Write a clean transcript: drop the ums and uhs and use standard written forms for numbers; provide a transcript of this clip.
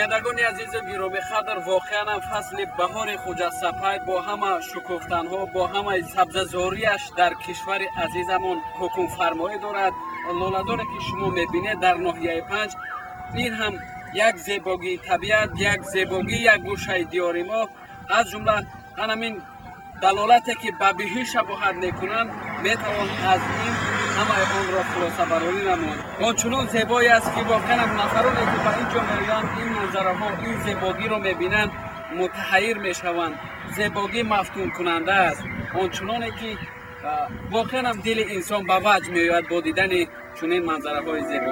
Бинандагони азизу гиромиқадр, воқеан ҳам фасли баҳори хуҷастапай бо ҳама шукуфтанҳо, бо ҳамаи сабзазориаш дар кишвари азизамон ҳукмфармоӣ дорад. Лолазоре, ки шумо мебинед дар ноҳияи Панҷ, ин ҳам як зебогии табиат, як зебогии як гӯшаи диёри мо. Аз ҷумла ҳамин далолате, ки ба биҳишт шабоҳат мекунанд, метавон аз ин ҳамаи онро хулосабарорӣ намуд. Он чунон зебое аст, ки воқеан нафароне, ки ба ин ҷо меоянд, ин манзараҳо, ин зебогиро мебинанд, мутаҳайир мешаванд. Зебогӣ мафтункунанда аст, он чуноне ки воқеан ҳам дили инсон ба ваҷд меояд бо дидани чунин манзараҳои зебо.